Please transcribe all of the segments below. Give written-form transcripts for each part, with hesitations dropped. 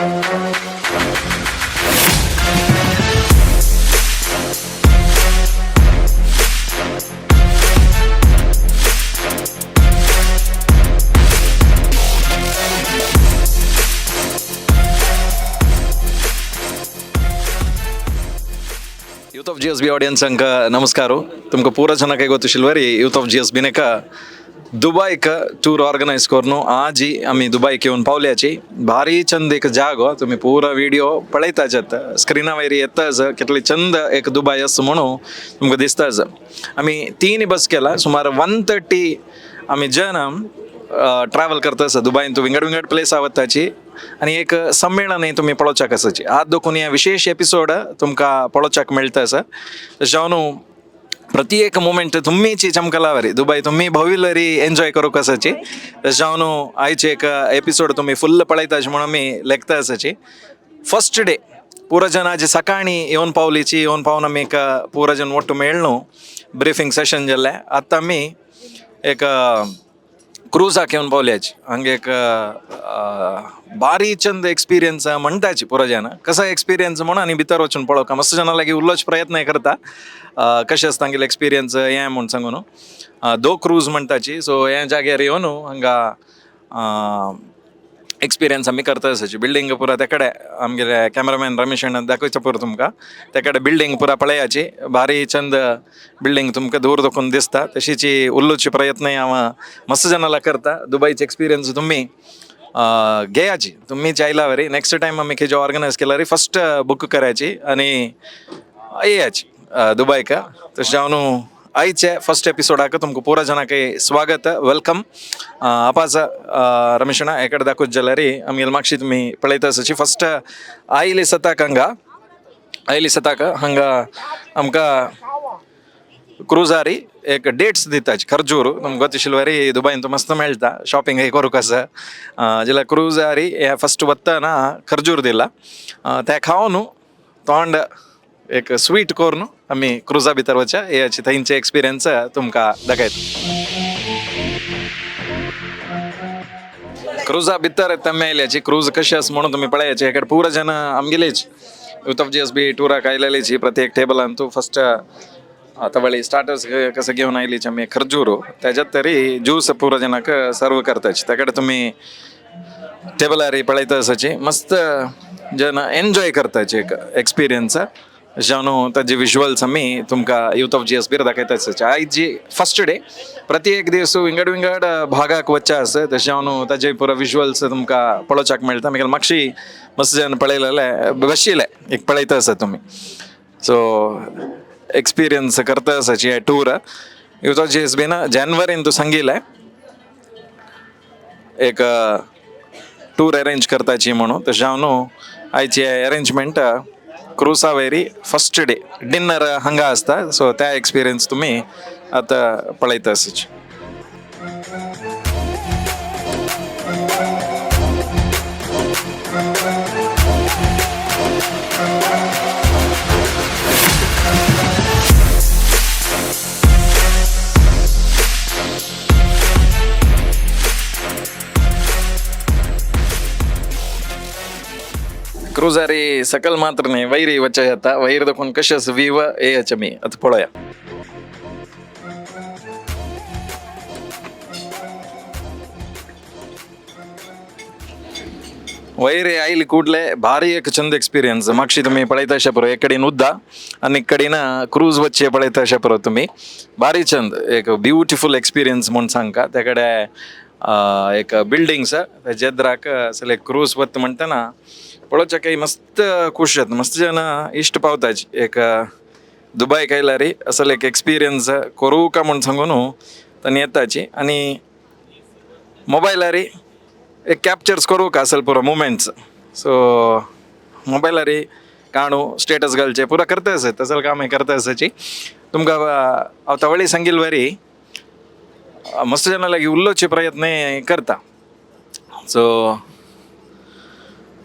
Youth of GSB audience ಅಂಕ ನಮಸ್ಕಾರ. ತುಮಕ ಪೂರ ಜನಕ್ಕೆ ಗೊತ್ತು ಶಿಲ್ವರಿ ಯೂತ್ ಆಫ್ ಜಿಎಸ್ಬಿ ನೆಕ दुबईक टूर ऑर्गनायज करून आजी आमी दुबईक येवन पावल्याची. भारी चंद एक जागो, तुमी पुरा व्हिडिओ पळयताच, स्क्रिना वयर येताच कितले चंद एक दुबय आसा म्हणून तुमकां दिसताच. आमी तीन बस केला, सुमार 130 आमी जन ट्रॅव्हल करता आसा. दुबयन तूं विंगड विंगड प्लेस वताची आनी एक संमेळनय तुमी पळोवच्याक आसाची. आज देखून हे विशेश एपिसोड तुमकां पळोवच्याक मेळटा आसा. तशें जावन प्रति एक मुमेंट तुम्हीची चमकलावरी दुबय तुम्ही भविलरी एन्जॉय करूंक आसाची. तशें जावन आयचे एक एपिसोड तुमी फुल्ल पळयता अशें म्हणून आमी लेखता आसाची. फर्स्ट डे पुरा जन आज सकाळी येवन पावलीची, येवन पावन आमी एक पुरा जन ಒಟ್ಟು मेळ्ळो, ब्रिफींग सेशन जाल्लें. आतां आमी एक क्रूजाक येवन पावल्याची. हांगा एक भारी चंद एक्सपिरियन्स म्हणटाची पुरा जन. कसो एक्सपिरियन्स म्हणून आनी भितर वचून पळोवका मस्त जना लागीं उलोवचो प्रयत्न करता, कशें आसता तांगेले एक्सपिरियन्स हें म्हूण सांगून. दो क्रूज म्हणटाची. सो हे जाग्यार येवन हांगा एक्सपिरियन्स आमी करता आसाची. बिल्डींग पुरा तेकडे आमगेले कॅमेरामॅन रमेश अण्णा दाखयचो पुरो तुमकां. तेकडे बिल्डींग पुरा पळयाची, भारी चंद बिल्डींग तुमकां दूर दाखोवन दिसता. तशीची उलोवचे प्रयत्नय हांव मस्त जनाला करता. दुबयचे एक्सपिरियन्स तुमी घेयाची, तुमी आयला वरी. नेक्स्ट टायम आमी खंयचे ऑर्गनायज केल्यार फर्स्ट बूक करायची आनी येयाची दुबयका. तशें जावन आयचे फर्स्ट एपिसोडाक तुमकां पुरा जनाक स्वागत, welcome. आपाच रमेश अण्णा एकडे दाखोवचे जाल्यार आमगेले मागशी तुमी पळयता आसाची. फर्स्ट आयली सताक, हांगा आयली सताक हांगा आमकां क्रुजारी एक डेट्स दिताची, खर्जूर. तुमकां गोत शिलवारी दुबयन मस्त मेळटा, शॉपिंग हे करूंक आसा. जाल्यार क्रुजारी हे फर्स्ट वतना खर्जूर दिला, ते खावन तोंड एक स्वीट करून आमी क्रुजा भितर वच्या. हेची थंयचे एक्सपिरियन्स तुमकां दाखयता. क्रुजा भितर आमी आयल्याची. क्रूज कशी आसा म्हणून तुमी पळयाची. हेकडे पुरा जन आमगेलेच यूथ ऑफ जीएसबी टुराक आयलेलेची. प्रत्येक टेबलान तूं फर्स्ट आतां स्टार्टर्स कसं घेवन आयलीच आमी खर्जूर, त्याच्यात तरी ज्यूस पुरा जनाक सर्व करताची. त्याकडे तुमी टेबलार पळयता आसाची. मस्त जन एन्जॉय करताची एक एक्सपिरियन्स. जावन ताजे विज्युअल्स आमी तुमकां यूथ ऑफ जीएसबीर दाखयता आसाची. आयज जी फर्स्ट डे, प्रति एक दीस विंगड विंगड भागाक वच्चे आसा. तशें जावन ताजे पुरा विज्युअल्स तुमकां पळोवच्याक मेळटा. मागीर मागशी मस्त जन पळयलेले बशिल्ले एक पळयता आसा तुमी. सो एक्सपिरियन्स करता आसाची हे टूर यूथ ऑफ जीएसबीन जानेवारीन तूं सांगिल्लें एक टूर अरेंज करताची म्हणून. तशें जावन आयची अरेंजमेंट क्रुसा वयरी फर्स्ट डे डिनर हांगा आसता. सो त्या एक्सपिरियन्स तुमी आतां पळयता आसाची. क्रुजारी सकल मात्र न्ही, वैरी वच्चा येता. वैर दाखोवन कशें आसा व्हीव येयाचे आमी आतां पळोवया. वयर आयली कुडले भारी एक चंद एक्सपिरियन्स. मागशी तुमी पळयता अशें पुरो, एक कडेन उद्दा आनी एक कडेन क्रूज वच्चे पळयता अशें पुरो तुमी. भारी चंद एक ब्युटिफूल एक्सपिरियन्स म्हूण सांगका. त्या कडेन एक बिल्डिंग्स तेजेद्राक असले क्रूज वता म्हणटना पळोवच्याकय मस्त खूश जाता. मस्त जन इश्ट पावताच एक दुबय आयल्यार असले एक एक्सपिरियन्स करूं का म्हूण सांगून तांणी येताची. आनी मोबायलार एक कॅप्चर्स करूं का असल पुरो मुमेंट्स. सो मोबायलार काणू स्टेटस घालचे पुरा करता आसत, तसले काम हें करता आसाची. तुमकां हांव तवळी सांगील वरी मस्त जना लागीं उलोवचे प्रयत्न करता. सो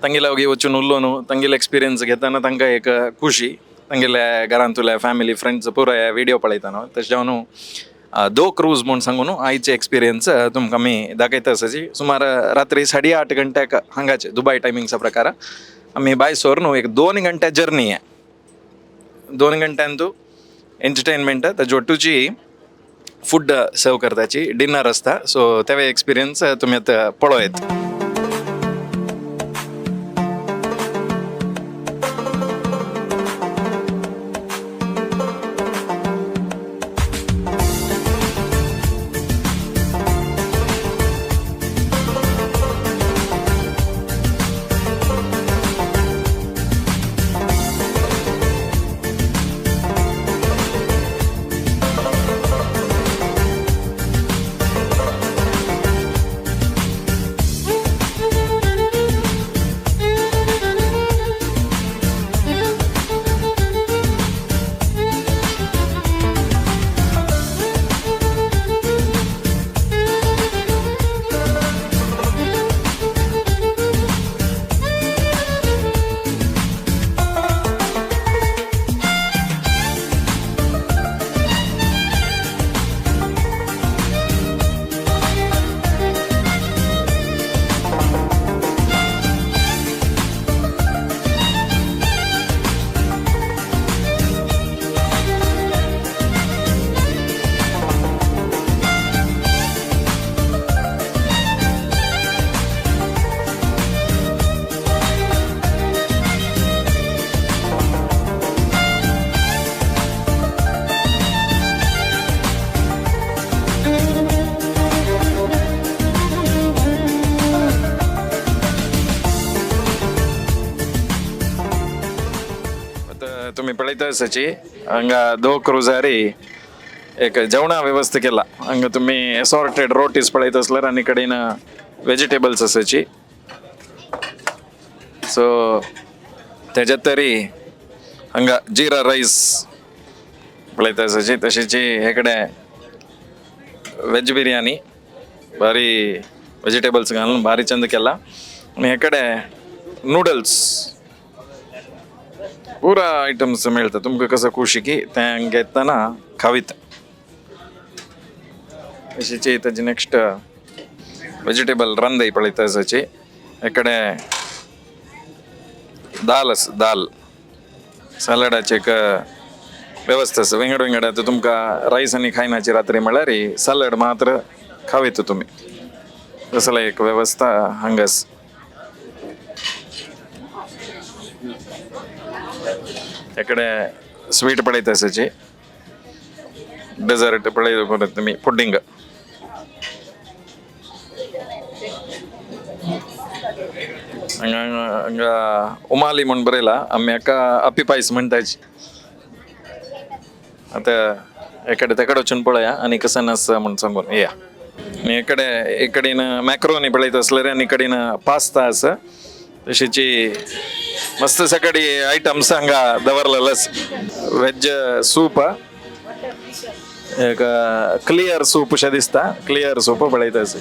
तांगेल्या वगी वचून उलोवन तांगेले एक्सपिरियन्स घेतना तांकां एक खुशी, तांगेल्या घरांतल्या फॅमिली फ्रेंड्स पुराय व्हिडिओ पळयतना. तशें जावन दो क्रूज म्हूण सांगून आयचे एक्सपिरियन्स तुमकां आमी दाखयता आसाची. सुमार रात्री 8:30 घंट्याक हांगाचे दुबय टायमिंगचा प्रकार आमी भायर सर एक 2 घंटे जर्नी आहे. 2 घंट्यांतू एंटरटेनमेंट ताजे ಒಟ್ಟುची फूड सर्व करताची डिनर आसता. सो तेवे एक्सपिरियन्स तुमी आतां पळोवं. तुमी पळयता आसाची हांगा दो क्रुजारी एक जेवणा वेवस्था केला. हांगा तुमी असॉर्टेड रोटीज पळयत आसल्यार आनी कडेन वेजिटेबल्स आसाची. सो तेज्या तरी हांगा जिरा रायस पळयता आसाची. तशीच हे कडेन वेज बिर्याणी भारी वेजिटेबल्स घालून भारी चंद केला. आनी हे कडेन नुडल्स पुरा आयटम्स मेळटा तुमकां कसो खुशी की तें घेतना खावीत. तशीच ताजी नेक्स्ट वेजिटेबल रांदय पळयता आसाची. हे कडेन दाल आसा, दाल सॅलडाची एक वेवस्था आसा. विंगड विंगड आतां तुमकां रायस आनी खायनाची रात्री म्हळ्यार सॅलड मात्र खावीत तुमी. तसले एक वेवस्था हांगा आसा. हे स्वीट पळयता आसाची, डेझर्ट पळयत तुमी पुडिंग. हांगा हांगा उमाली म्हूण बरयला. आमी हाका अपी पायस म्हणटाची. आतां एकडे तेकडे वचून पळया आनी कशें आसा म्हूण सांगून या. आनी एकडे एक कडेन मॅक्रोनी पळयत आसल्यार आनी कडेन पास्ता आसा. तशीच मस्त सकाळी आयटम्स हांगा दवरलेले. वेज सूप एक क्लियर सूप अशें दिसता. क्लियर सूप पळयता आसा.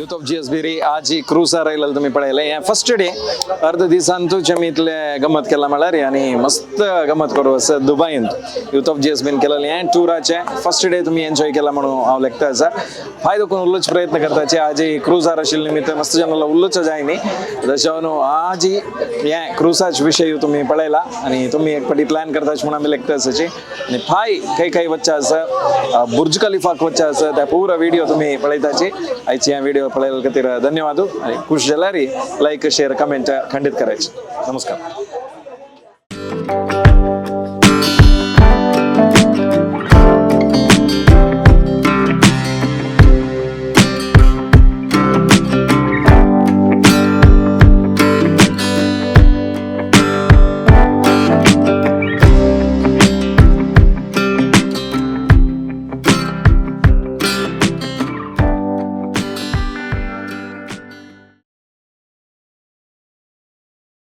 Youth of GSB री आज ही क्रुसार आयलेलो तुमी पळयलें. हें फर्स्ट डे, अर्द दिसांतूच आमी इतले गमत केला म्हळ्यार आनी मस्त गमत करू आसा दुबयंत. यूथ ऑफ जीएसबीन केलेलें हें टुराचें फर्स्ट डे तुमी एन्जॉय केला म्हणून हांव लेखता आसा. फायदो करून उल्लोच प्रयत्न करताचे. आज क्रुजार आशिल्ले निमित्त मस्त जनाला उल्लोच जाय न्ही, तशें आज हें क्रुसाच विशय तुमी पळयला आनी तुमी एक पाटी प्लॅन करताच म्हणून आमी लेखता आसाची. आनी फाय खंय खंय वच्चें आसा, बुर्ज खलिफाक वच्चें आसा, त्या पुरा व्हिडिओ तुमी पळयताची. आयची ह्या व्हिडिओ पळयल्या खातीर धन्यवाद. आनी खुश जाल्यार लायक, शेअर, कमेंट खंडित करायचे. नमस्कार.